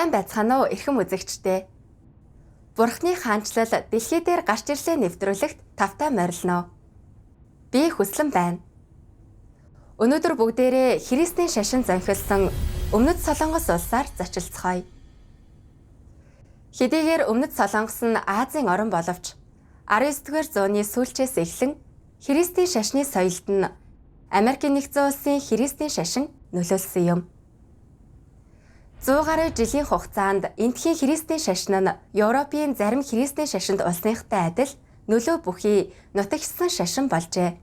Сайн байцгаана уу эрхэм үзэгчдээ. Бурхны хаанчлал дэлхий дээр гарч ирлээ нэвтрүүлэгт тавтай морилно. Би хүслэн байна. Өнөөдөр бүгдээрээ Христийн шашин зонхилсон Өмнөд Солонгос улсаар зочилцгоё. Хэдийгээр Өмнөд Солонгос нь Азийн орон боловч 19-р зууны сүүлчээс эхлэн Христийн шашны соёлд нь Америкийн нэгдсэн улсын Христийн шашин нөлөөлсөн юм. 100 гаруй жилийн хугацаанд эндхийн Христийн шашин нь Европын зарим Христийн шашинд улсынхтай адил нөлөө бүхий нутагшсан шашин болжээ.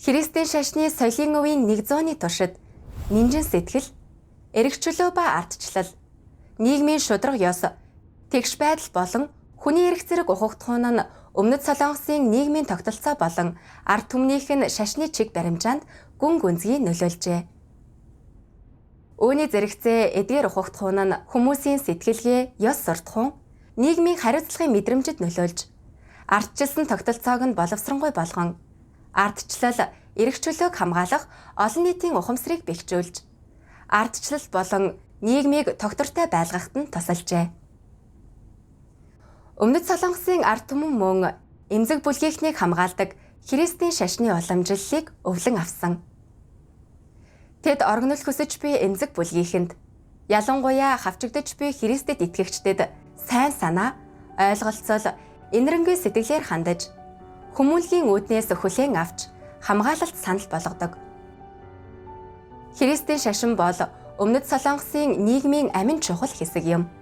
Христийн шашны соёлын үеийн нэг зууны туршид нинжин сэтгэл, эрхчлөө ба ардчлал, нийгмийн шударга ёс, тэгш байдал болон хүний эрх зэрэг ухагдахуун нь Өмнөд Солонгосын нийгмийн тогтолцоо болон ард түмнийх нь шашны чиг баримжаанд гүн гүнзгий нөлөөлжээ. Үүний зэрэгцээ эдгээр ухагдахуун нь хүмүүсийн сэтгэлгээ, ёс суртахуун, нийгмийн хариуцлагын мэдрэмжид нөлөөлж, ардчилсан тогтолцоог нь боловсронгуй болгон ардчлал, эрх чөлөөг хамгаалах олон нийтийн ухамсарыг бэхжүүлж, ардчлал болон нийгмийг тогтвортой байлгахад нь тусалжээ. Өмнөд Солонгосын ард түмэн мөн эмзэг бүлгийнхнийг хамгаалдаг Христийн шашны уламжлалыг өвлөн авсан. Тэд оргинол хүсэж буй эмзэг бүлгийнхэнд, ялангуяа хавчигдаж буй Христэд итгэгчдэд сайн санаа, ойлголцол, энэрэнгүй сэтгэлээр хандаж, хүмүүнлэгийн үүднээс хүлээн авч хамгаалалт санал болгодог. Христийн шашин бол Өмнөд Солонгосын нийгмийн амин чухал хэсэг юм.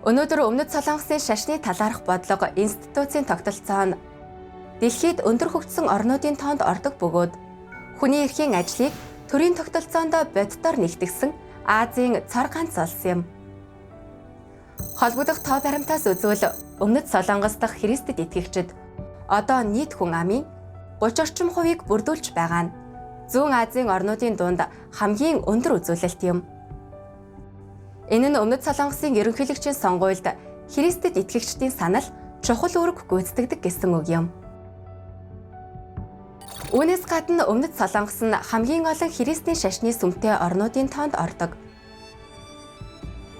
Өнөөдөр Өмнөд Солонгосын шашны талаарх бодлого институцийн тогтолцоо нь дэлхийд өндөр хөгжсөн орнуудын тоонд ордог бөгөөд хүний эрхийн ажлыг төрийн тогтолцоонд боддоор нэгтгсэн Азийн цор ганц улс юм. Холбогдох тоо баримтаас үзвэл Өмнөд Солонгос дахь Христэд итгэгчид одоо нийт хүн амын 30 орчим хувийг бүрдүүлж байгаа нь Зүүн Азийн орнуудын дунд хамгийн өндөр үзүүлэлт юм. Энэ нь Өмнөд Солонгосын ерөнхийлөгчийн сонгуульд Христэд итгэгчдийн санал чухал үүрэг гүйцэтгэдэг гэсэн үг юм. Үүнээс гадна Өмнөд Солонгос нь хамгийн олон Христийн шашны сүмтэй орнуудын тоонд ордог.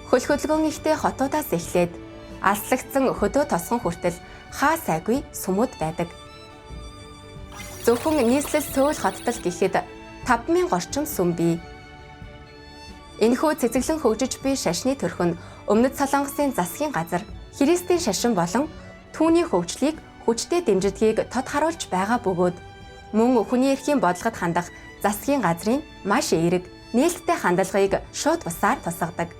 Хөл хөдөлгөөн ихтэй хотуудаас эхлээд алслагдсан хөдөө тосгон хүртэл хаа сайгүй сүмүүд байдаг. Зөвхөн нийслэл Сөүл хоттол гэхэд 5000 орчим сүм бий. Энэхүү цэцэглэн хөгжиж буй шашны төрх нь Өмнөд Солонгосын засгийн газар Христийн шашин болон түүний хөгжлийг хүчтэй дэмжидгийг тод харуулж байгаа бөгөөд мөн хүний эрхийн бодлогод хандах засгийн газрын маш эерэг нээлттэй хандлагыг шууд бусаар тусгадаг.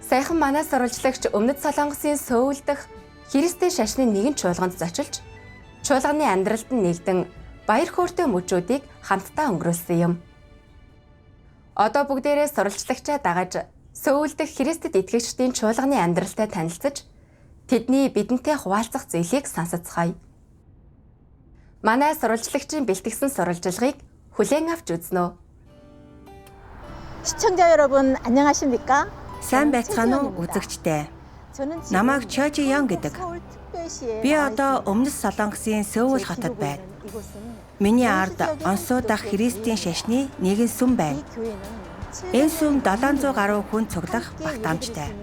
Саяхан манай сурвалжлагч Өмнөд Солонгосын Сөүл дэх Христийн шашны нэгэн чуулганд зочилж, чуулганы амьдралд нь нэгдэн баяр хөөртэй мөчүүдийг хамтдаа өнгөрүүлсэн юм. Одоо бүгдээрээ сурвалжлагчаа дагаж Сөүл дэх Христэд итгэгчдийн чуулганы амьдралтай танилцаж, тэдний бидэнтэй хуваалцах зүйлийг сонсоцгоё. Манай сурвалжлагчийн бэлтгэсэн сурвалжлагыг хүлээн авч үзнэ үү? 시청자 여러분 안녕하십니까? Сайн байцгаана уу үзэгчдээ. Намайг Чожи Ян гэдэг. Би одоо Өмнөд Солонгосын Сөүл хотод байна. Миний ард Онсуу дахь Христийн шашны нэгэн сүм байна. Энэ сүм 700 гаруй хүн цуглах багтаамжтай.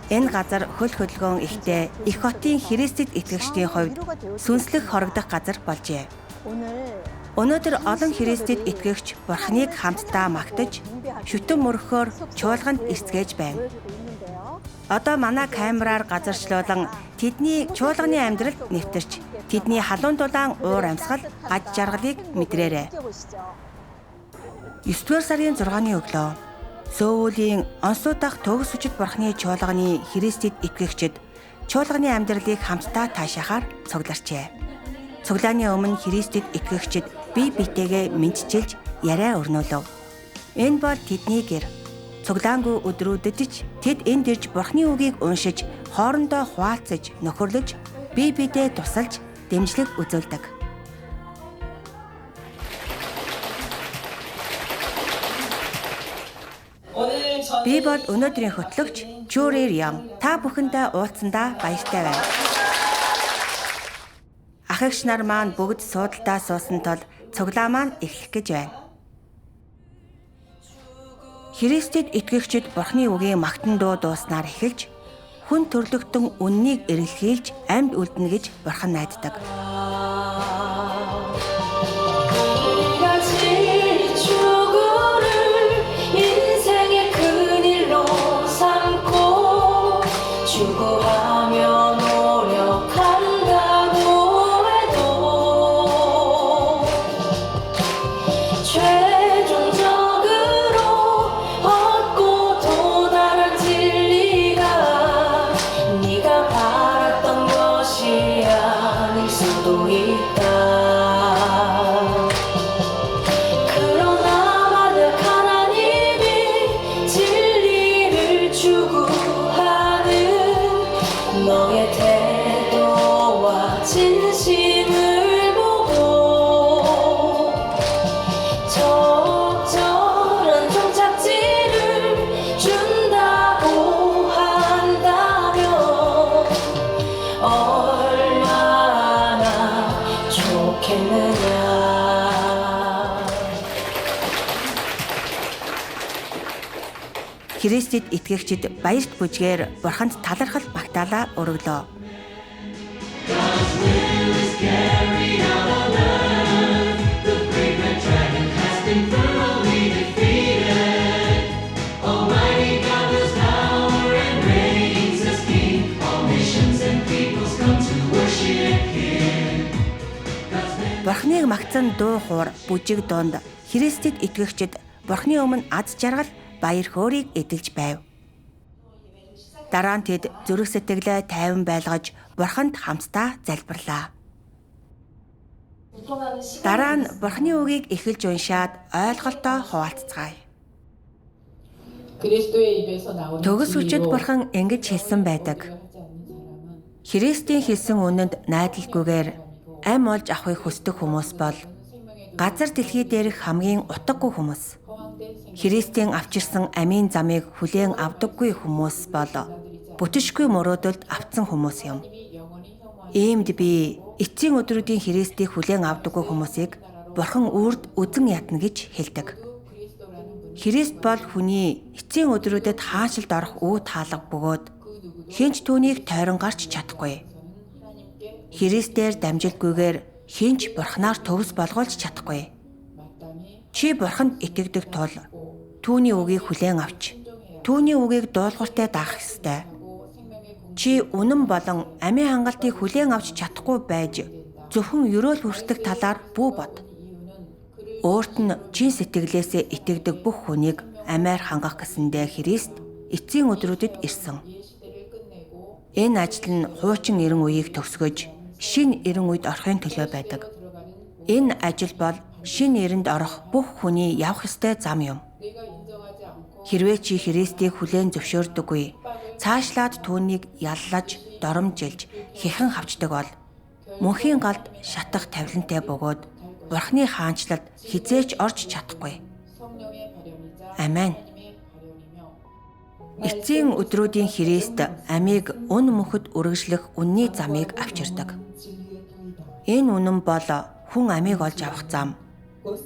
Энэ газар хөл хөдөлгөөн ихтэй их хотын Христэд итгэгчдийн хувьд сүнслэг хорогдох газар болжээ. Өнөөдөр олон Христэд итгэгч Бурхныг хамтдаа магтаж, шүтэн мөрөхөөр чуулганд ирцгээж байна. Одоо манай камераар газарчлуулан тэдний чуулганы амьдралд нэвтэрч, тэдний халуун дулаан уур амьсгал, аж жаргалыг мэдрээрэй. 9-р сарын 6-ны өглөө Сөүлийн Онсуу дахь төгс хүчит Бурхны чуулганы Христэд итгэгчид чуулганы амьдралыг хамтдаа таашаахаар цугларчээ. Цуглааны өмнө Христэд итгэгчид бие биетэйгээ мэдчилж яриа өрнүүлв. Энэ бол тэдний гэр. Цуглаангүй өдрүүдэд ч тэд энд ирж Бурхны үгийг уншиж, хоорондоо хуваалцаж, нөхөрлөж, бие биедээ тусалж, дэмжлэг үзүүлдэг. Би бол өнөөдрийн хөтлөгч Чүрэр Ям. Та бүхэндээ уулзсандаа баяртай байна. Ах эгч нар маань бүгд суудалдаа суусан тул цуглаа маань эхлэх гэж байна. Христэд итгэгчид Бурхны үгийн магтан дуу дууснаар эхэлж хүн төрлөختөн үннийг эрэлхийлж амьд үлдэнэ гэж Бурхан найддаг. Христэд итгэгчид баярт бүжгээр Бурханд талархал магтаалаа өргөлөө. Бурхныг магтсан дуу хуур бүжиг дунд Христэд итгэгчид Бурхны өмнө аз жаргал баяр хөөрийг эдэлж байв. Дараа нь тэд зүрх сэтгэлээ тайван байлгаж Бурханд хамтдаа залбирлаа. Дараа нь Бурхны үгийг эхэлж уншаад ойлголтоо хуваалцгаая. Төгс хүчит Бурхан ингэж хэлсэн байдаг. Христийн хэлсэн үнэнд найдалгүйгээр ам олж авахыг хүсдэг хүмүүс бол газар дэлхий дээрх хамгийн утгагүй хүмүүс. Христийн авчирсан амийн замыг хүлээн авдаггүй хүмүүс бол бүтшгүй мөрөөдөлд автсан хүмүүс юм. Иймд би эцсийн өдрүүдийн Христийг хүлээн авдаггүй хүмүүсийг Бурхан үрд үзэн ядна гэж хэлдэг. Христ бол хүний эцсийн өдрүүдэд хаанчлалд орох үе таалга бөгөөд хэн ч түүнийг тойрон гарч чадахгүй. Христээр дамжилгүйгээр хэн ч Бурханаар төвс болгуулж чадахгүй. Чи Бурханд итгэдэг тул түүний үгийг хүлээн авч түүний үгийг дуулууртай даах ёстой. Чи үнэн болон амийн хангалтыг хүлээн авч чадахгүй байж зөвхөн ерөөл хүртэх талаар бүү бод. Өөрт нь чин сэтгэлээсээ итгэдэг бүх хүнийг амиар хангах гэсэндээ Христ эцсийн өдрүүдэд ирсэн. Энэ ажил нь хуучин эрен үеийг төгсгөж шинэ эрен үед орохын төлөө байдаг. Энэ ажил бол шинэ эрэнд орох бүх хүний явах ёстой зам юм. Хэрвээ чи Христийг хүлээн зөвшөөрдөггүй, цаашлаад түүнийг яллаж, доромжилж, хэхэн хавчдаг бол мөнхийн галд шатах тавилантай бөгөөд Бурхны хаанчлалд хэзээ ч орж чадахгүй. Амен. Эцсийн өдрүүдийн Христ амийг үн мөнхөд үргэлжлэх үнний замыг авчирдаг. Энэ үнэн бол хүн амийг олж авах зам.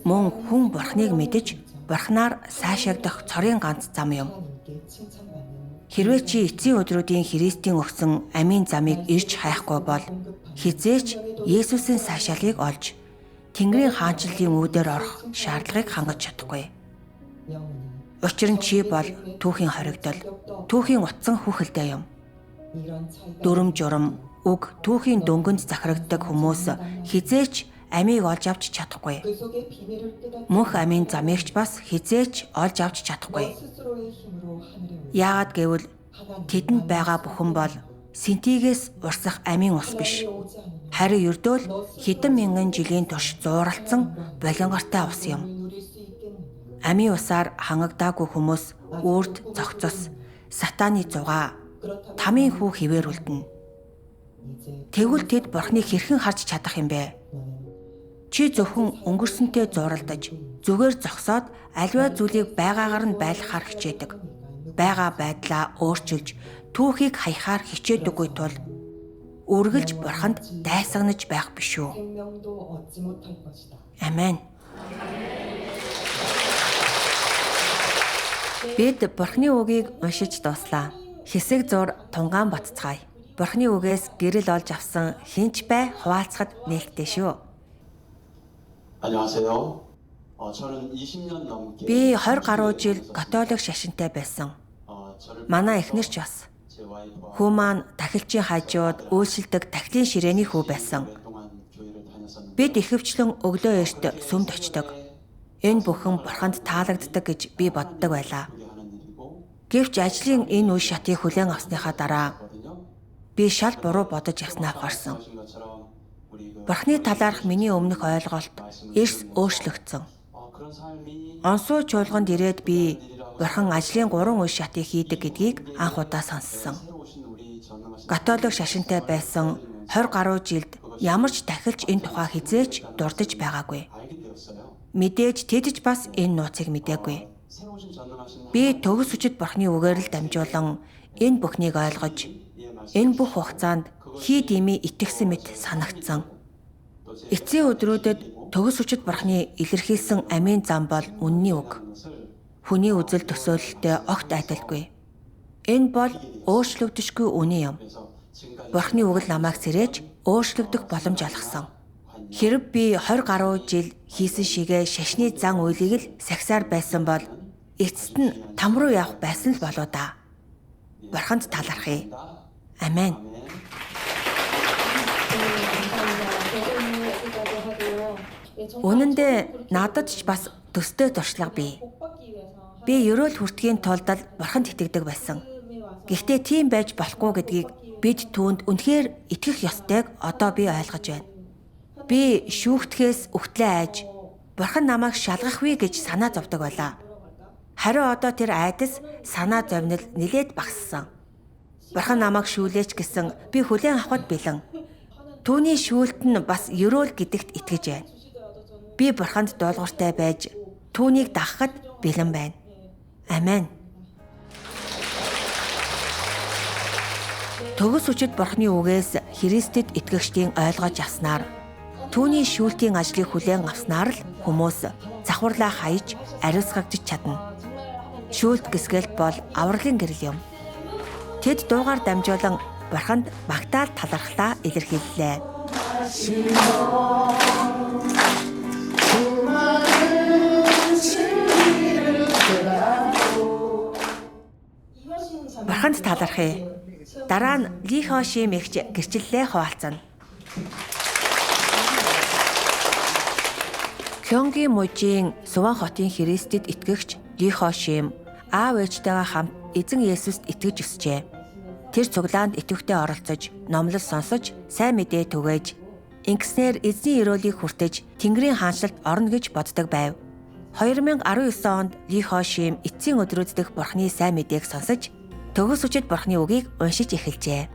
Мөн хүн Бурхныг мэдэж Бурхнаар сайшаагдах цорын ганц зам юм. Хэрвээ чи эцсийн өдрүүдийн Христийн өгсөн амийн замыг ирж хайхгүй бол хэзээ ч Есүсийн сайшаалыг олж Тэнгэрийн хаанчлалын үүдээр орох шаардлагыг хангаж чадахгүй. Учир нь чи бол түүхийн хоригдол, түүхийн утсан хүүхэлдэй юм. Дүрм журам, үг түүхийн дөнгөнд захирагддаг хүмүүс хэзээ ч амийг олж авч чадахгүй. Мөнх амийн замыг ч бас хэзээ ч олж авч чадахгүй. Яагаад гэвэл тэдэнд байгаа бүхэн бол сэнтигээс урсах амийн ус биш. Харин ердөө л хэдэн мянган жилийн турш зууралдсан болонгортой ус юм. Амийн усаар хангагдаагүй хүмүүс үрд зохицос, сатааны зугаа, тамийн хүү хിവэр үлдэнэ. Тэгвэл тэд Бурхныг хэрхэн харж чадах юм бэ? Чи зөвхөн өнгөрсөнтэй зууралдаж, зүгээр зогсоод аливаа зүйлийг байгаагаар нь байлгахаар хичээдэг. Байгаа байдлаа өөрчилж, түүхийг хаяхаар хичээдэггүй тул үргэлж Бурханд дайсагнаж байх биш үү? Амен. Бид Бурхны үгийг уншиж дууслаа. Хэсэг зур тунгаан батцгаая. Бурхны үгээс гэрэл олж авсан хинч бай хуваалцахад нээлттэй шүү. 안녕하세요. 저는 20년 넘게 Би 20 гаруй жил католик шашинтай байсан. 저를 Манай эхнэр ч бас. 제 와이프와 Хүү маань тахилчийн хажууд үйлшилдэг тахилын ширээний хүү байсан. 오랫동안 교회를 다녔었는데 Бид ихэвчлэн өглөө эрт сүмд очдог. Энэ бүхэн бурханд таалагддаг гэж би боддог байлаа. 그게 하는 일이고 Гэвч ажлын энэ үе шатыг хүлээн авсныхаа дараа 거든요. би шал буруу бодож явснаа ухаарсан. 말씀하신 것처럼 우리 그 Бурхны талаарх миний өмнөх ойлголт эрс өөрчлөгдсөн. 그런 삶이 Онсуу чуулганд ирээд би бурхан ажлын 3 үе шатыг хийдэг гэдгийг анх удаа сонссон. 새로 오신 우리 전능하신 Католик шашинтай байсан 20 гаруй жилд ямар ч тахилч энэ тухай хизээч дурдж байгаагүй. 알게 되었어요. Мэдээж тэд ч бас энэ нууцыг мдээгүй. 새로 오신 전능하신 Би төгс хүчит бурхны үгээр л дамжуулан энэ бүхнийг ойлгож энэ бүх хугацаанд хий дэмий итгэсэн мэт санагдсан. Эцсийн өдрүүдэд төгс хүчит бурхны илэрхийлсэн амийн зам бол үнний үг. Хүний үзэл төсөөлөлтэй огт адилгүй. Энэ бол өөрчлөгдөшгүй үнэн юм. Бурхны үг л намайг сэрээж өөрчлөгдөх боломж олгосон. Хэрв би 20 гаруй жил хийсэн шигээ шашны зан үйлийг л сахисаар байсан бол эцэст нь там руу явах байсан л болоо да. Бурханд талархъя. Амен. Үнэн дээр надад ч бас төстэй туршлага бий. Би ерөөл хүртгийн тулд л бурханд итгэдэг байсан. Гэхдээ тийм байж болохгүй гэдгийг бид түүнд үнэхээр итгэх ёстойг одоо би ойлгож байна. Би шүүхтгэхээс үхтлээ айж бурхан намайг шалгах вэ гэж санаа зовдөг байлаа. Харин одоо тэр айдас санаа зовнил нилээд багассан. Бурхан намайг шүүлээч гэсэн би хүлээн авахд бэлэн. Түүний шүүлт нь бас ерөөл гэдэгт итгэж байна. Би бурханд дуулууртай байж түүнийг дагахад бэлэн байна. Амен. Төгс хүчит бурхны үгээс Христэд итгэгчдийн ойлгож авснаар түүний шүүлтийн ажлыг хүлээн авснаар л хүмүүс завхарлаа хаяж ариусгагдж чадна. Шүүлт гисгэлт бол авралын гэрэл юм. Тэд дуугаар дамжуулан бурханд магтаал талархлаа илэрхийллээ. Бурханд талархъя. Дараа нь Ли Хоши мэгч гэрчлэлээ хуваалцана. Кёнги мужийн Суван хотын Христэд итгэгч Ли Хошим аав ээжтэйгээ хамт эзэн Есүст итгэж өсжээ. Тэр цуглаанд идэвхтэй оролцож, номлол сонсож, сайн мэдээ түгээж, ингэснээр эзний ерөөлийг хүртэж Тэнгэрийн хаанчлалд орно гэж боддог байв. 2019 онд Ли Хошим эцсийн өдрүүд дэх Бурхны сайн мэдээг сонсож, төгс хүчит Бурхны үгийг уншиж эхэлжээ.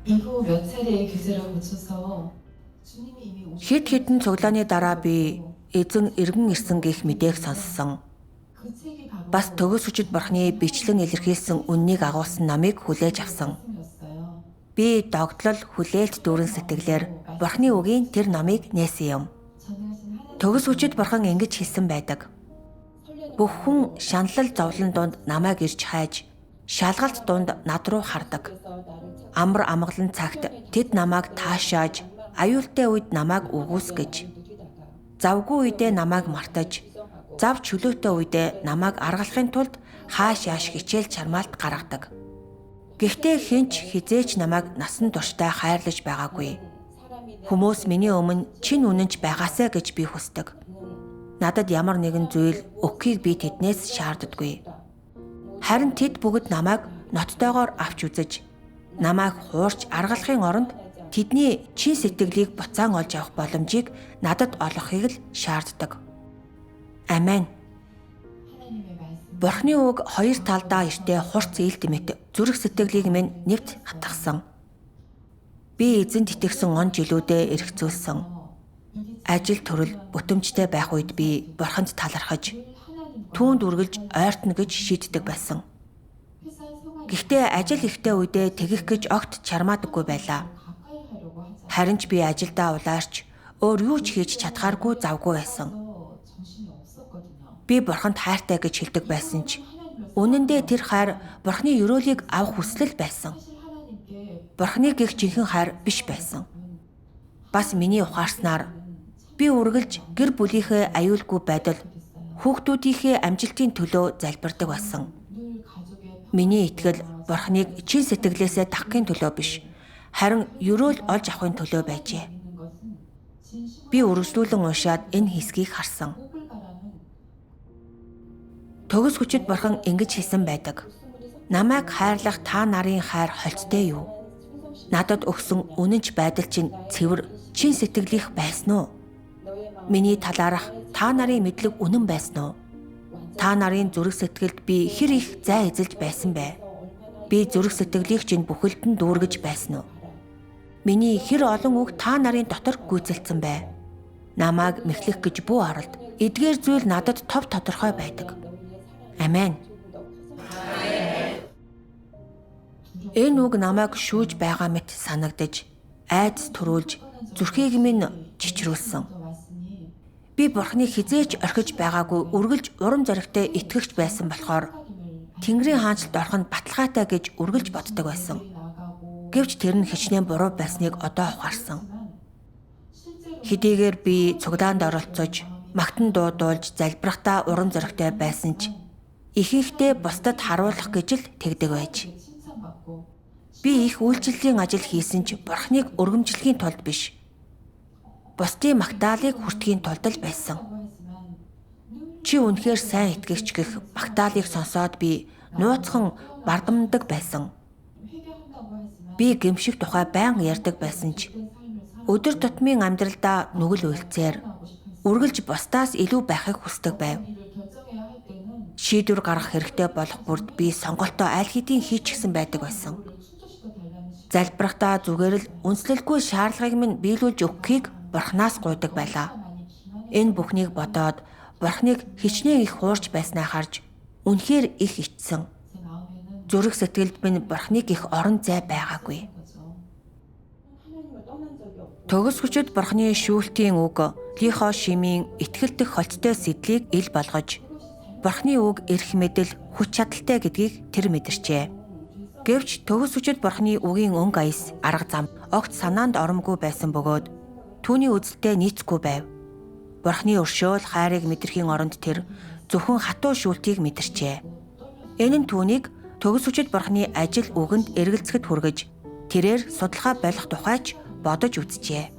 이후 몇 차례의 교제를 거쳐서 주님이 이미 오신 Хэд хэдэн цуглааны дараа би эзэн эргэн ирсэн гэх мэдээг сонссон. 그 책이 바로 Бас төгс хүчит Бурхны бичлэн илэрхийлсэн үннийг агуулсан номыг хүлээж авсан. 말씀이었어요. Би догтлол хүлээлт дүүрэн сэтгэлээр Бурхны үгийн тэр номыг нээсэн юм. 전능하신 하나님 Төгс хүчит Бурхан ингэж хэлсэн байдаг. 설레는 Бүх хүн шаналл зовлон дунд намайг ирж хайж, шалгалт дунд над руу хардаг. 마음에서 나를 찾 Амар амгалан цагт тэд намайг таашааж, аюултай үед намайг үгүйсгэж, 누리다가 завгүй үедээ намайг мартаж, зав чөлөөтэй үедээ намайг аргалахын тулд хааш яаш хичээл чармаалт гаргадаг. Гэхдээ хэн ч хизээч намайг насан туршдаа хайрлаж байгаагүй. 사람이 내 Хүмүүс миний өмнө чин үнэнч байгаасай гэж би хүсдэг. Надад ямар нэгэн зүйл өгөхийг би тэднээс шаарддаггүй. Харин тэд бүгд намайг ноттойгоор авч үзэж, намайг хуурч аргалахын оронд тэдний чин сэтгэлийг буцаан олж авах боломжийг надад олгохыг л шаарддаг. Амен. 하나님의 말씀 Бурхны үг хоёр талдаа эртээ хурц илт мэт зүрх сэтгэлийг минь нэвт хатгасан. Би эзэнд итгэсэн он жилүүдээ эргцүүлсэн. Ажил төрөл бүтэмжтэй байх үед би бурханд талархаж, түүнд үргэлж ойртно гэж шийддэг байсан. 회사 생활 Гэхдээ ажил ихтэй үедээ тэгэх гэж огт чармаадаггүй байлаа. 가까이 하려고 하지 Харин ч би ажилдаа улаарч өөр юу ч хийж чадхааргүй завгүй байсан. 않아서 정신이 없었거든요. Би бурханд хайртай гэж хэлдэг байсан ч Үнэн дээр тэр хайр Бурхны ёроолыг авах хүсэл байсан. Бурхны гих жинхэнэ хайр биш байсан. Бас миний ухаарснаар би үргэлж гэр бүлийнхээ аюулгүй байдал, хүүхдүүдийнхээ амжилтын төлөө залбирдаг байсан. Миний итгэл Бурхныг чин сэтгэлээсээ дагахын төлөө биш, харин ёроол олж авахын төлөө байжээ. Би үргэлжлүүлэн уншаад энэ хэсгийг харсан. Төгс хүчит Бурхан ингэж хэлсэн байдаг. Намайг хайрлах та нарын хайр холцтой юу? Надад өгсөн үнэнч байдал чинь цэвэр чин сэтгэлийнх байсан уу? Миний талаарх та нарын мэдлэг үнэн байсан уу? Та нарын зүрх сэтгэлд би хэр их зай эзэлж байсан бэ? Би зүрх сэтгэлийг чинь бүхэлд нь дүүргэж байсан уу? Миний хэр олон үг та нарын дотор гүйцэлдсэн бэ? Намайг мэхлэх гэж бүү оролд. Эдгээр зүйл надад тов тодорхой байдаг. Амен. Энэ үг намайг шүүж байгаа мэт санагдаж, айдас төрүүлж, зүрхийг минь чичрүүлсэн. Би Бурхныг хизээч орхиж байгаагүй үргэлж урам зоригтой итгэгч байсан болохоор Тэнгэрийн хаанчлалд орох нь баталгаатай гэж үргэлж боддог байсан. Гэвч тэр нь хичнээн буруу байсныг одоо ухаарсан. Хэдийгээр би цуглаанд оролцож, магтан дуудуулж, залбирахдаа урам зоригтой байсан ч ихэнхдээ бусдад харуулах гэж л тэгдэг байж. Би их үйлчлэлийн ажил хийсэн ч Бурхныг өргөмжлөхийн тулд биш, бусдын магтаалыг хүртэхийн тулд л байсан. Чи үнэхээр сайн итгэгч гэх магтаалыг сонсоод би нууцхан бардамдаг байсан. Би гэмших тухай байнга ярьдаг байсан ч өдөр тутмын амьдралдаа нүгэл үйлцээр үргэлж бусдаас илүү байхыг хүсдэг байв. Шийдвэр гаргах хэрэгтэй болох бүрд би сонголтоо аль хэдийн хийчихсэн байдаг байсан. Залбирахдаа зүгээр л үнслэлгүй шаардлагыг минь биелүүлж өгөхийг Бурханаас гуйдаг байлаа. Энэ бүхнийг бодоод Бурханыг хичнээн их хуурч байснаа харж үнэхээр их ичсэн. Зүрх сэтгэлд минь Бурханыг их орон зай байгаагүй. Төгс хүчит Бурханы шүүлтийн үг Лихо шимийн итгэлдэх холцтой сэдлийг ил болгож Бурханы үг эрх мэдэл хүч чадалтай гэдгийг тэр мэдэрчээ. Гэвч төгс хүчит Бурханы үгийн өнгө аяс арга зам огт санаанд оромгүй байсан бөгөөд түүний үзэлтэй нийцэхгүй байв. Бурханы өршөөл хайрыг мэдрэхийн оронд тэр зөвхөн хатуу шүүлтийг мэдэрчээ. Энэ нь түүнийг төгс хүчит Бурханы ажил үгэнд эргэлзэхэд хүргэж тэрээр судалгаа болох тухайч бодож үзжээ.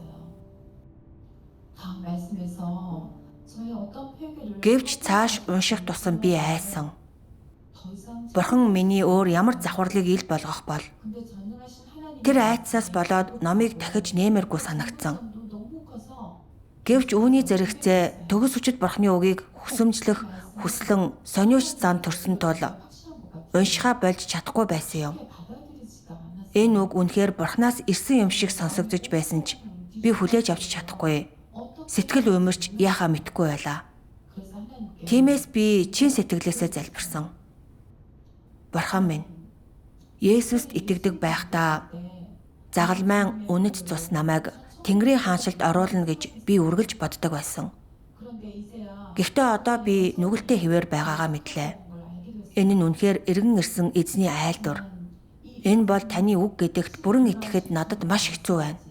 Гэвч цааш унших тусам би айсан. Бурхан миний өөр ямар завхарлыг ил болгох бол? Тэр айдсаас болоод номыг дахиж нэмэргүй санагдсан. Гэвч үүний зэрэгцээ төгс хүчит Бурханы үгийг хүсэмжлэх хүслэн сониуч зан төрсөн тул уншихаа болж чадахгүй байсан юм. Энэ үг үнэхээр Бурханаас ирсэн юм шиг сонсогдож байсан ч би хүлээж авч чадахгүй. Сэтгэл уймарч яхаа мэдэхгүй байлаа. Тиймээс би чин сэтгэлээсээ залбирсан. Бурхан минь, Есүст итгэдэг байхдаа загалмайн үнэт цус намайг Тэнгэрийн хаанчлалд оруулна гэж би үргэлж боддог байсан. Гэхдээ одоо би нүгэлтэй хэвээр байгаагаа мэдлээ. Энэ нь үнэхээр эргэн ирсэн эзний айлдвар. Энэ бол таны үг гэдэгт бүрэн итгэхэд надад маш хэцүү байна.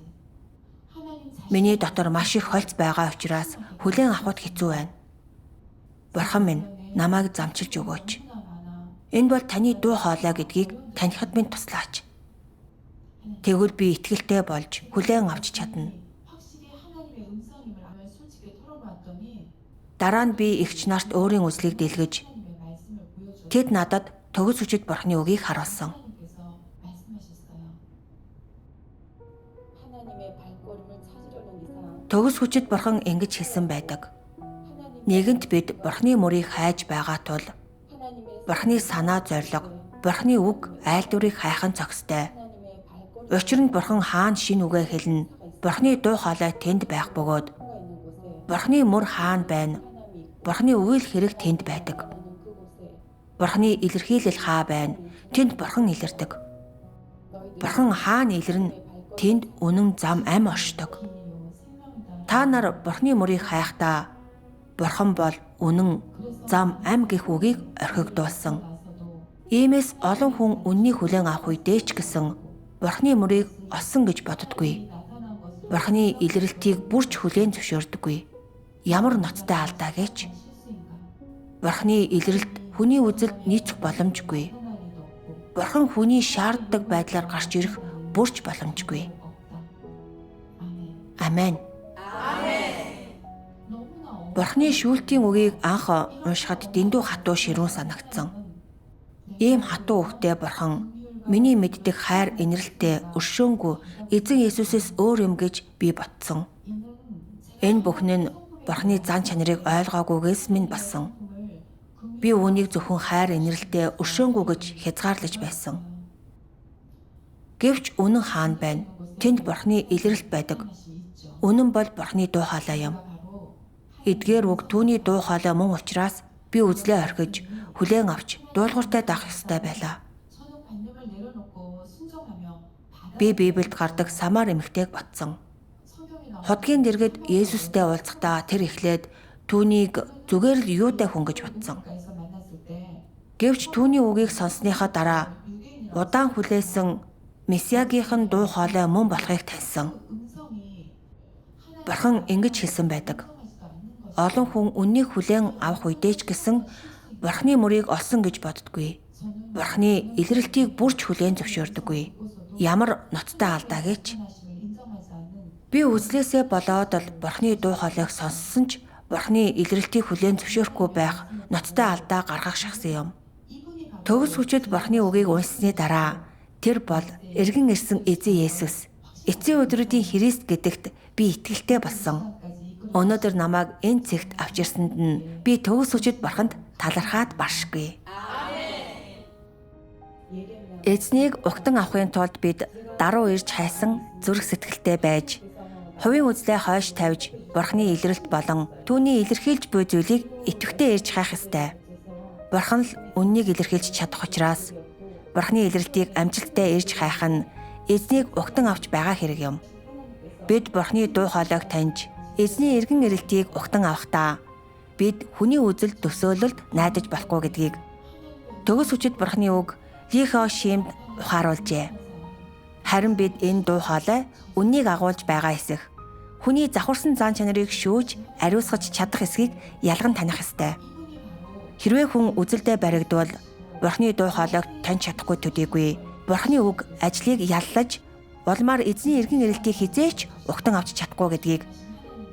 Миний дотор маш их хольц байгаа учраас хүлээн авахд хэцүү байна. Бурхан минь, намайг замчилж өгөөч. Энэ бол таны дуу хоолой гэдгийг танихад минь туслаач. Тэгвэл би итгэлтэй болж хүлээн авч чадна. Дараа нь би эгч нарт өөрийн үзлийг дэлгэж, тэд надад төгс хүчит Бурханы үгийг харуулсан. Төгс хүчит Бурхан ингэж хэлсэн байдаг. Нэгэнт бид Бурханы мөрийг хайж байгаа тул Бурханы санаа зорилго, Бурханы үг айлдварыг хайх нь зохистой. Учир нь Бурхан хаана шинэ үгээ хэлнэ, Бурханы дуу хоолой тэнд байх бөгөөд Бурханы мөр хаана байна, Бурханы үйл хэрэг тэнд байдаг. Бурханы илэрхийлэл хаа байна, тэнд Бурхан илэрдэг. Бурхан хаана илэрнэ, тэнд үнэн зам ам оршдог. Та нар Бурханы мөрийг хайхдаа Бурхан бол үнэн, зам, ам гэх үгийг орхигдуулсан. Иймээс олон хүн үннийг хүлээн авах үедээ ч гэсэн Бурхны мөрийг олсон гэж боддоггүй. Бурхны илрэлтийг бүрч хүлээн зөвшөөрдөггүй. Ямар ноцтой алдаа гэж. Бурхны илрэлт хүний үзэлд нийцэх боломжгүй. Бурхан хүний шаарддаг байдлаар гарч ирэх бүрч боломжгүй. Амен. Бурхны шүүлтийн үгийг анх уншихад дэндүү хатуу ширүүн санагдсан. Ийм хатуу үгтэй Бурхан миний мэддэг хайр инрэлтэй өршөөнгүй эзэн Есүсээс өөр юм гэж би бодсон. Энэ бүхэн нь Бурхны зан чанарыг ойлгоогүйгээс минь болсон. Би үүнийг зөвхөн хайр инрэлтэй өршөөнгүй гэж хязгаарлаж байсан. Гэвч үнэн хаан байна. Тэнд Бурхны илрэлт байдаг. Үнэн бол Бурхны дуу хоолой юм. Эдгээр үг түүний дуу хоолой мөн учраас би үзлээ орхиж, хүлээн авч дуулууртай дагах ёстой байлаа. Би Библиэд гардаг Самар эмэгтэйг бодсон. Худгийн дэргэд Есүстэй уулзахдаа тэр эхлээд түүнийг зүгээр л юутай хүн гэж бодсон. Гэвч түүний үгийг сонссныхаа дараа удаан хүлээсэн Месиагийнх нь дуу хоолой мөн болохыг таньсан. Бурхан ингэж хэлсэн байдаг. Олон хүн үннийг хүлээн авах үедээ ч гэсэн Бурханы мөрийг олсон гэж боддоггүй. Бурханы илрэлтийг бүрч хүлээн зөвшөөрдөггүй. Ямар ноцтой алдаа гэж. Би үзлээсээ болоод л Бурханы дуу хоолойг сонссон ч Бурханы илрэлтийг хүлээн зөвшөөрөхгүй байх ноцтой алдаа гаргах шахсан юм. Төгс хүчит Бурханы үгийг уншсаны дараа тэр бол эргэн ирсэн эзэн Есүс, эцсийн өдрүүдийн Христ гэдэгт би итгэлтэй болсон. Өнөөдөр намайг энэ цэгт авч ирсэнд нь би төгс хүчит Бурханд талархаад баршгүй. Эзнийг угтан авахын тулд бид даруй ирж хайсан зүрх сэтгэлтэй байж, хувийн үзлээ хойш тавьж, Бурхны илрэлт болон түүний илэрхийлж буй зүйлийг идэвхтэй ирж хайх ёстой. Бурхан л үннийг илэрхийлж чадах учраас Бурхны илрэлтийг амжилттай ирж хайх нь эзнийг угтан авч байгаа хэрэг юм. Бид Бурхны дуу хоолойг таньж, эзний эргэн ирэлтийг угтан авахдаа бид хүний үзэл төсөөлөлд найдаж болохгүй гэдгийг төгс хүчит Бурхны үг Лихо шимд ухааруулжээ. Харин бид энэ дуу хоолой үннийг агуулж байгаа эсэх хүний завхарсан зан чанарыг шүүж ариусгаж чадах эсхийг ялган таних ёстой. Хэрвээ хүн үзэлдээ баригдвал Бурхны дуу хоолойг таньж чадахгүй төдийгүй Бурхны үг ажлыг яллаж улмаар эзний эргэн ирэлтийг хизээч угтан авч чадахгүй гэдгийг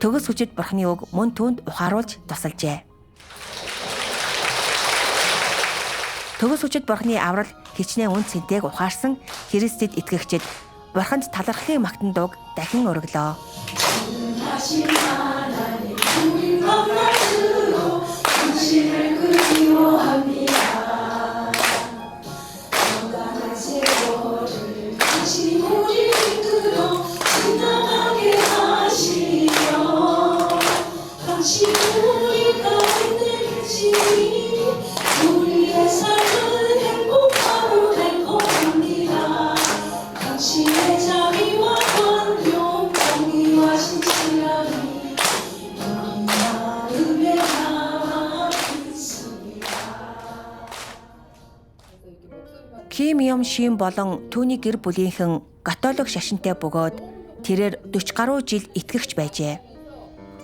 төгс хүчит Бурхны үг мөн түүнд ухааруулж тусалжээ. Төгс хүчит Бурхны аврал хичнээн үн цэнтэйг ухаарсан Христэд итгэгчид Бурханд талархлын магтан дууг дахин өргөлөө. Ким Юм Шим болон түүний гэр бүлийнхэн католик шашинтай бөгөөд тэрээр 40 гаруй жил итгэгч байжээ.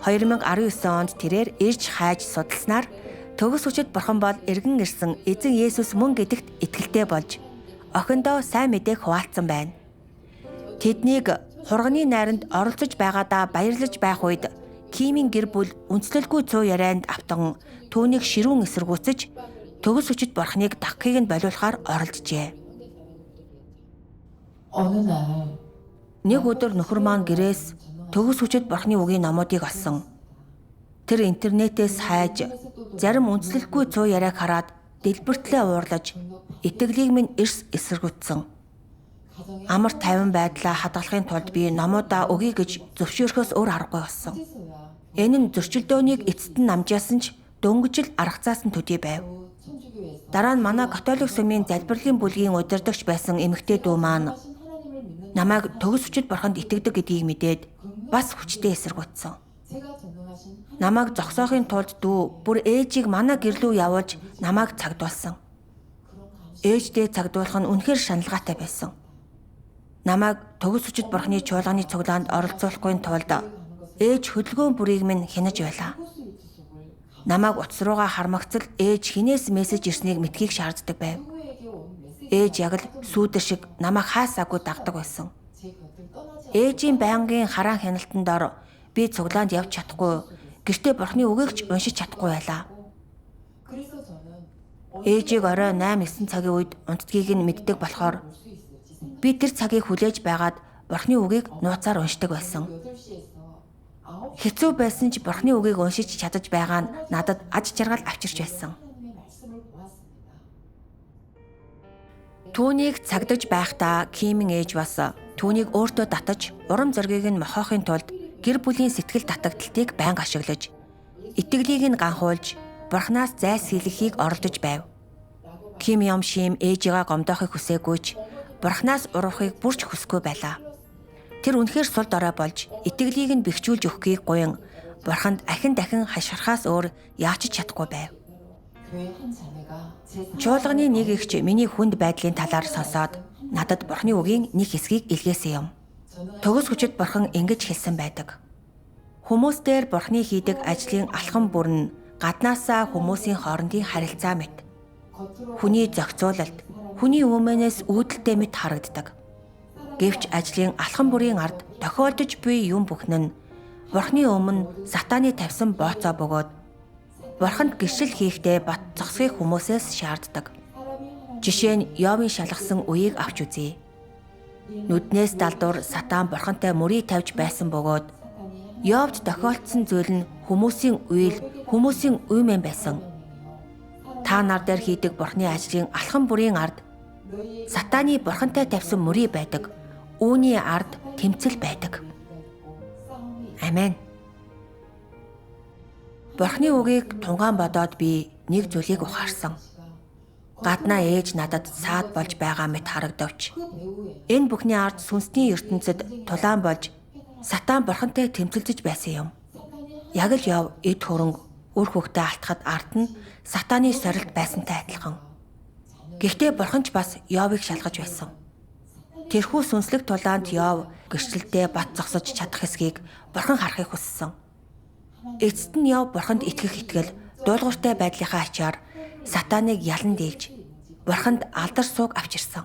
2019 онд тэрээр ирж хайж судалснаар төгс хүчит Бурхан бол эргэн ирсэн эзэн Есүс мөн гэдэгт итгэлтэй болж охиндоо сайн мэдээг хуваалцсан байна. Тэднийг хурганы найранд оролцож байгаадаа баярлаж байх үед Кимийн гэр бүл үндэслэлгүй цуу ярианд автан түүнийг ширүүн эсэргүүцэж төгс хүчит Бурханыг дагахыг нь болиулахаар оролджээ. Нэг өдөр нөхөр маань гэрээс төгс хүчит Бурханы үгийн номуудыг олсон. Тэр интернетээс хайж зарим үндэслэлгүй цуу яриаг хараад дэлбэртлээ уурлаж итгэлийг минь эрс эсэргүүцсэн. Амар тайван байдлаа хадгалахын тулд би номуудаа өгье гэж зөвшөөрөхөөс өөр аргагүй болсон. Энэ нь зөрчилдөөнийг эцэст нь намжаасан ч дөнгөжл аргацаасан төдий байв. Дараа нь манай католик сүмийн залбирлын бүлгийн удирдагч байсан эмэгтэй дүү маань намайг төгс хүчит Бурханд итгэдэг гэдгийг мэдээд бас хүчтэй эсэргүүцсэн. Намайг зогсоохын тулд дүү бүр ээжийг манай гэрлүү явуулж намайг цагдуулсан. Ээждээ цагдуулах нь үнэхээр шаналгаатай байсан. Намайг төгс хүчит бурхны чуулганы цуглаанд оролцуулахгүй тулд ээж хөдөлгөөн бүрийг минь хянаж байлаа. Намайг утас руугаа хармагцал ээж хинээс мессеж ирснийг мэдхийг шаарддаг байв. Ээж яг л сүүдэр шиг намайг хаасаагүй дагдаг байсан. Ээжийн байнгын хараан хяналтанд дор би цуглаанд явж чадахгүй, гэртээ бурхны үгийг ч уншиж чадахгүй байлаа. Ээжийг орой 8-9 цагийн үед унтдгийг нь мэддэг болохоор би тэр цагийг хүлээж байгаад бурхны үгийг нууцаар уншдаг байсан. Хэцүү байсан ч бурхны үгийг уншиж чадаж байгаа нь надад аж жаргал авчирч байсан. Түүнийг цагдаж байхдаа Кимийн ээж бас түүнийг өөртөө татаж урам зоригийг нь мохоохын тулд гэр бүлийн сэтгэл татагдлтыг байнга ашиглаж итгэлийг нь ганхуулж бурхнаас зайлсхийлэхийг оролдож байв. Ким Юм Шим ээжигээ гомдоохыг хүсээгүй ч бурхнаас урвахыг бүрч хүсэхгүй байлаа. Тэр үнэхээр сул дорой болж итгэлийг нь бэхжүүлж өгөхийг гуйн бурханд ахин дахин хашгирахаас өөр яаж ч чадахгүй байв. Чуулганы нэг эгч миний хүнд байдлын талаар сонсоод надад бурхны үгийн нэг хэсгийг илгээсэн юм. Төгс хүчит бурхан ингэж хэлсэн байдаг. Хүмүүс дээр бурхны хийдэг ажлын алхам бүр нь гаднаасаа хүмүүсийн хоорондын харилцаа мэт. Хүний зохицуулалт, хүний өмнөөс үүдэлтэй мэт харагддаг. Гэвч ажлын алхам бүрийн ард тохиолдож буй юм бүхэн нь бурхны өмнө сатааны тавьсан бооцоо бөгөөд бурханд гэршил хийхдээ бат зогсохыг хүмүүсээс шаарддаг. Жишээ нь Йовын шалгасан үеийг авч үзье. Нүднээс далдуур сатан бурхантай мөрий тавьж байсан бөгөөд Йовд тохиолдсон зүйл нь хүмүүсийн үйл, хүмүүсийн үймэн байсан. Та нар дээр хийдэг бурхны ажлын алхам бүрийн ард сатааны бурхантай тавьсан мөрий байдаг. Үүний ард тэмцэл байдаг. Амен. Бурхны үгийг тунгаан бодоод би нэг зүйлийг ухаарсан. Гаднаа ээж надад саад болж байгаа мэт харагдавч энэ бүхний ард сүнсний ертөнцид тулаан болж сатан бурхантай тэмцэлдэж байсан юм. Яг л Йов эд хөрөнгө үр хөвгтөө алтахад ард нь сатааны сорилт байсантай адилхан. Гэхдээ бурхан ч бас Йовыг шалгаж байсан. Тэрхүү сүнслэг тулаанд Йов гэрчлэлдээ бат зогсож чадах хэсгийг бурхан харахыг хүссэн. Эцэст нь Йов бурханд итгэх итгэл дуулууртай байдлынхаа ачаар сатаныг ялан дийлж бурханд алдар сууг авчирсан.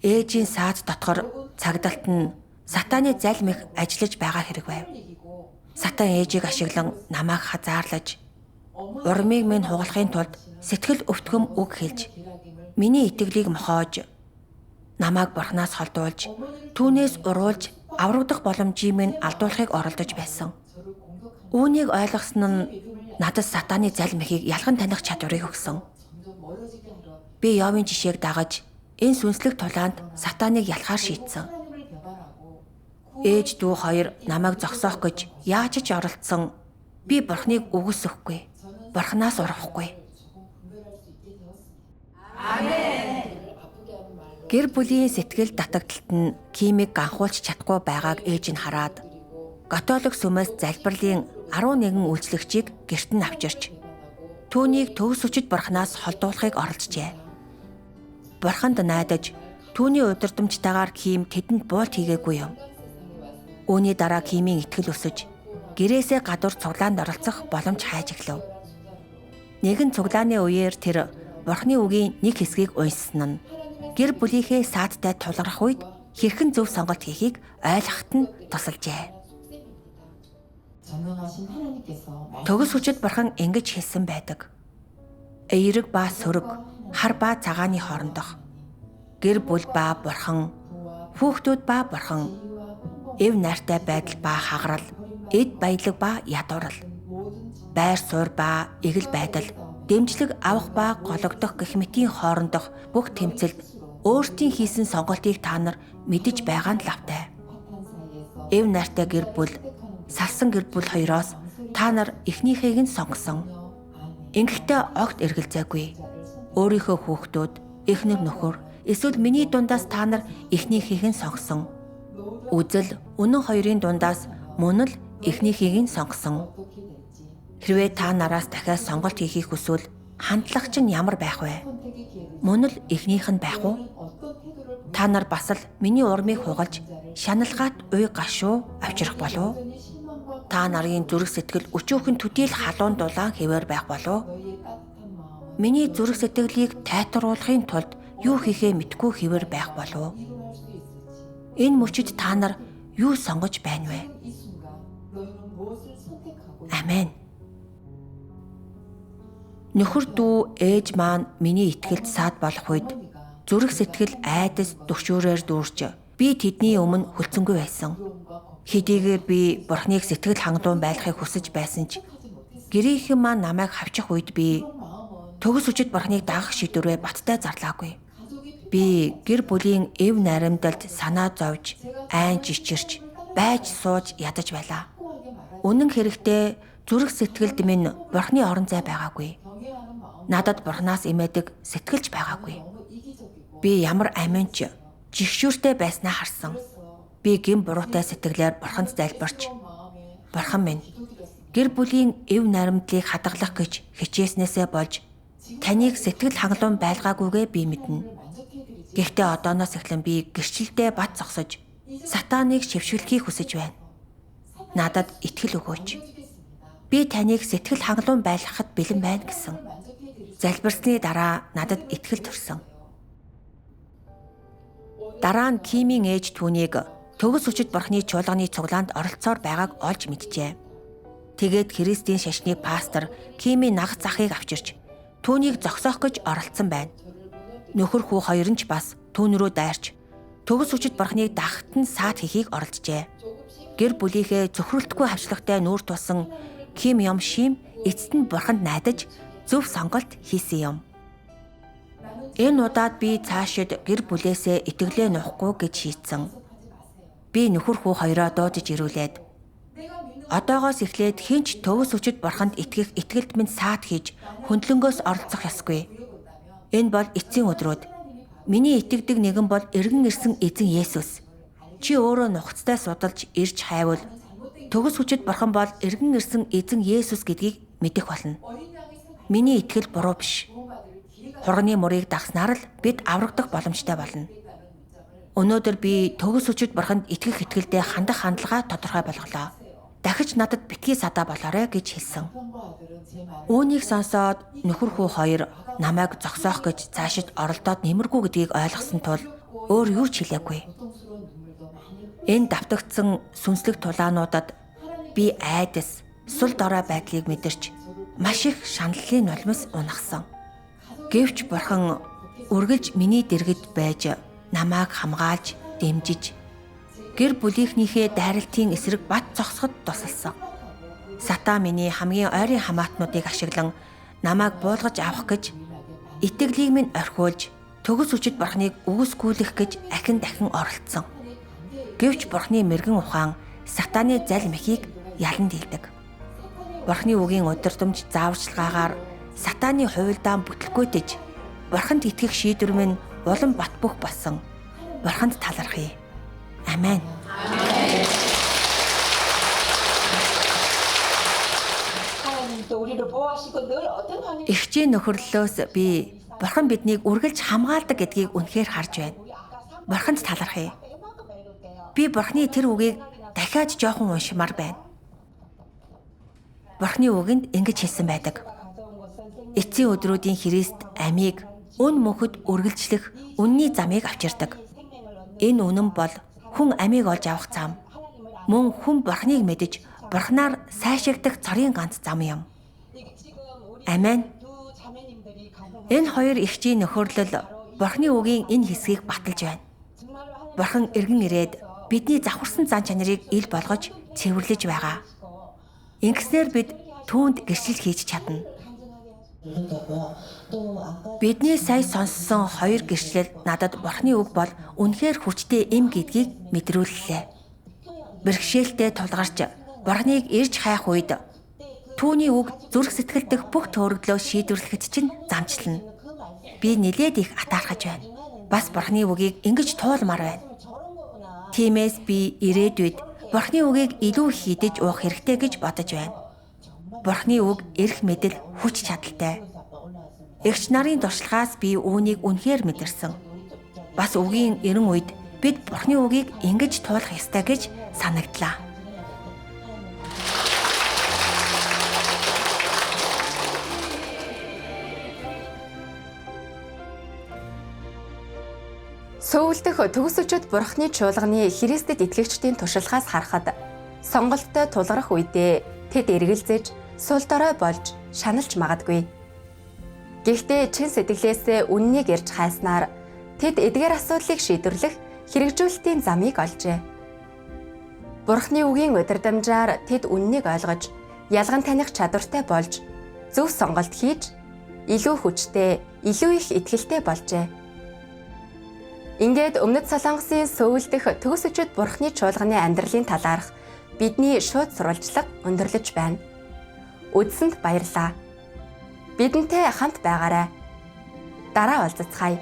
Ээжийн саад дотгор цагдалт нь сатаны залмих ажиллаж байгаа хэрэг байв. Сатан ээжийг ашиглан намайг хазаарлаж урмыг минь хугалахын тулд сэтгэл өвтгөм үг хэлж миний итгэлийг мохоож намайг бурхнаас холдуулж түүнээс уруулж аврагдах боломжийг минь алдуулахыг оролдож байсан. Үүнийг ойлгосон нь надад сатаны залмихыг ялган таних чадварыг өгсөн. Би Йовын жишээг дагаж энэ сүнслэг тулаанд сатаныг ялахаар шийдсэн. Ээж дүү хоёр намайг зогсоох гэж яаж ч оролдсон би бурхныг үгүйсэхгүй. Бурхнаас урвахгүй. Гэр бүлийн сэтгэл татагдлалт нь Кимийг ганхуулж чадахгүй байгааг ээж нь хараад католик сүмээс залбирлын 11 үйлчлэгчийг гэрт нь авчирч түүнийг төгс хүчит бурхнаас холдуулахыг оролджээ. Бурханд найдаж түүний удирдамжтайгаар Ким тэдэнд буулт хийгээгүй юм. Үүний дараа Кимийн итгэл өсөж гэрээсээ гадуур цуглаанд оролцох боломж хайж эхлэв. Нэгэн цуглааны үеэр тэр Бурхны үгийн нэг хэсгийг уншсан нь гэр бүлийнхээ саадтай тулгарх үед хэрхэн зөв сонголт хийхийг ойлгоход нь тусалжээ. Төгс хүчит бурхан ингэж хэлсэн байдаг. Эерэг ба сөрөг, хар ба цагааны хоорондох. Гэр бүл ба бурхан, хүүхдүүд ба бурхан, эв найртай байдал ба хагарал, эд баялаг ба ядуурал, байр суурь ба эгэл байдал, дэмжлэг авах ба гологдох гэх мэтийн хоорондох бүх тэмцэлд өөртийн хийсэн сонголтыг та нар мэдэж байгаа нь лавтай. Эв найртай гэр бүл, салсан гэр бүл хоёроос та нар эхнийхийг нь сонгосон. Ингэхдээ огт эргэлзээгүй. Өөрийнхөө хүүхдүүд, эхнэр нөхөр эсвэл миний дундаас та нар эхнийхийг нь сонгосон. Үзэл үнэн хоёрын дундаас мөн л эхнийхийг нь сонгосон. Хэрвээ та нараас дахиад сонголт хийхийг хүсвэл Хандлага чинь ямар байх вэ? Мөн л эхнийх нь байх уу? Та нар бас л миний урмыг хугалж шаналгаат уй гашуу авчрах болов уу? Та нарын зүрх сэтгэл өчүүхэн төдийл халуун дулаан хэвээр байх болов уу? Миний зүрх сэтгэлийг тайтгаруулахын тулд юу хийхээ мэдэхгүй хэвээр байх болов уу? Энэ мөчид та нар юу сонгож байна вэ? Амен. Нөхөр дүү ээж маань миний итгэлд саад болох үед зүрх сэтгэл айдас төгшөөрөөр дүүрч би тэдний өмнө хөлцөнгүй байсан. Хэдийгээр би Бурхныг сэтгэл хангалуун байлгахыг хүсэж байсан ч гэрийнхэн маань намайг хавчих үед би төгс хүчит Бурхныг дагах шийдвэрээ баттай зарлаагүй. Би гэр бүлийн эв найрамдалд санаа зовж, айн жичирч, байж сууж ядаж байлаа. Үнэн хэрэгтээ зүрх сэтгэлд минь Бурхны орон зай байгаагүй. Надад Бурханаас имээдэг сэтгэлж байгаагүй. Би ямар амин ч жигшүүртэй байснаа харсан. Би гэм буруутай сэтгэлээр Бурханд залбирч, Бурхан минь, гэр бүлийн эв найрамдлыг хадгалах гэж хичээснээсээ болж таныг сэтгэл хангалуун байлгаагүйгээ би мэднэ. Гэхдээ одооноос эхлэн би гэрчлэлдээ бат зогсож сатаныг шившгэлэхийг хүсэж байна. Надад итгэл өгөөч. Би таныг сэтгэл хангалуун байлгахад бэлэн байна гэсэн. Залбирсны дараа надад итгэл төрсөн. Дараа нь Кимийн ээж түүнийг төгс хүчит Бурхны чуулганы цуглаанд оролцсоор байгааг олж мэджээ. Тэгээд Христийн шашны пастор Кимийн нагц ахыг авчирч түүнийг зогсоох гэж оролцсон байна. Нөхөр хүү хоёр нь ч бас түүн рүү дайрч төгс хүчит Бурхныг дагахт нь саад хийхийг оролджээ. Гэр бүлийнхээ цөхрөлтгүй хавчлагтай нүүр тулсан Ким Юм Шим эцэст нь Бурханд найдаж зөв сонголт хийсэн юм. Энэ удаад би цаашид гэр бүлээсээ итгэлээ нуухгүй гэж шийдсэн. Би нөхөр хүү хоёроо дуудаж ирүүлээд одоогоос эхлээд хэн ч төгс хүчит Бурханд итгэх итгэлд минь саад хийж хөндлөнгөөс оролцох ёсгүй. Энэ бол эцсийн өдрүүд. Миний итгэдэг нэгэн бол эргэн ирсэн эзэн Есүс. Чи өөрөө нухацтай судалж ирж хайвал төгс хүчит Бурхан бол эргэн ирсэн эзэн Есүс гэдгийг мэдэх болно. Миний итгэл буруу биш. Хурганы мөрийг дагснаар л бид аврагдах боломжтой болно. Өнөөдөр би төгс хүчит Бурханд итгэх итгэлдээ хандах хандлагаа тодорхой болголоо. Дахиж надад битгий садаа болоорой гэж хэлсэн. Үүнийг сонсоод нөхөр хүү хоёр намайг зогсоох гэж цаашид оролдоод нэмэргүй гэдгийг ойлгосон тул өөр юу ч хэлээгүй. Энэ давтагдсан сүнслэг тулаануудад би айдас, сул дорой байдлыг мэдэрч маш их шаналлын нулимс унагсан. Гэвч Бурхан үргэлж миний дэргэд байж намайг хамгаалж, дэмжиж гэр бүлийнхнийхээ дайралтын эсрэг бат зогсоход тусалсан. Сатан миний хамгийн ойрын хамаатнуудыг ашиглан намайг буулгаж авах гэж итгэлийг минь орхиулж төгс хүчит Бурхныг үгүйсгүүлэх гэж ахин дахин оролдсон. Гэвч Бурхны мэргэн ухаан сатаны залмихийг ялан дийлдэг. Бурхны үгийн удирдамж зааварчилгаагаар сатаны хувилдаан бүтлгүүтэж Бурханд итгэх шийдвэр минь улам бат бөх болсон. Бурханд талархъя. Амен. Эгчийн нөхөрлөлөөс би Бурхан биднийг үргэлж хамгаалдаг гэдгийг үнэхээр харж байна. Бурханд талархъя. Би Бурханы тэр үгийг дахиад жоохон уншмаар байна. Бурханы үгэнд ингэж хэлсэн байдаг. Эцсийн өдрүүдийн Христ амийг үн мөнхөд үргэлжлэх үнний замыг авчирдаг. Энэ үнэн бол хүн амийг олж авах зам. Мөн хүн Бурханыг мэдэж Бурханаар сайшаагдах цорын ганц зам юм. Амен. Энэ хоёр эгчийн нөхөрлөл Бурханы үгийн энэ хэсгийг баталж байна. Бурхан эргэн ирээд бидний завхарсан зан чанарыг ил болгож цэвэрлэж байгаа. Ингэснээр бид түүнд гэрчил хийж чадна. Бидний сая сонссон хоёр гэрчлэл надад Бурханы үг бол үнэхээр хүчтэй эм гэдгийг мэдрүүллээ. Бэрхшээлтэй тулгарч Бурханыг ирж хайх үед түүний үг зүрх сэтгэл дэх бүх төөрөгдлөө шийдвэрлэхэд чинь замчлана. Би нилээд их атаархаж байна. Бас Бурханы үгийг ингэж туулмаар байна. Тиймээс би ирээдүйд Бурханы үгийг илүү хийдэж уух хэрэгтэй гэж бодож байна. Бурханы үг эрх мэдэл, хүч чадалтай. Эгч нарын туршлагаас би үүнийг үнэхээр мэдэрсэн. Бас үгийн эрен үед бид Бурхны үгийг ингэж туулах ёстой гэж санагдлаа. Сөүл дэх төгс өчөд Бурхны чуулганы Христэд итгэгчдийн туршлагаас харахад сонголттой тулгарх үедээ тэд эргэлзэж, сул дорой болж шаналж магадгүй. Гэхдээ чин сэтгэлээсээ үннийг ярьж хайснаар тэд эдгээр асуудлыг шийдвэрлэх хэрэгжүүлэлтийн замыг олжээ. Бурхны үгийн удирдамжаар тэд үннийг ойлгож, ялган таних чадвартай болж, зөв сонголт хийж, илүү хүчтэй, илүү их итгэлтэй болжээ. Ингээд Өмнөд Солонгосын Сөүл дэх төгс өчөд Бурхны чуулганы амьдралын талаарх бидний шууд сурвалжлага өндөрлөж байна. Үзсэнд баярлалаа. Бидэнтэй хамт байгаарай. Дараа уулзацгаая.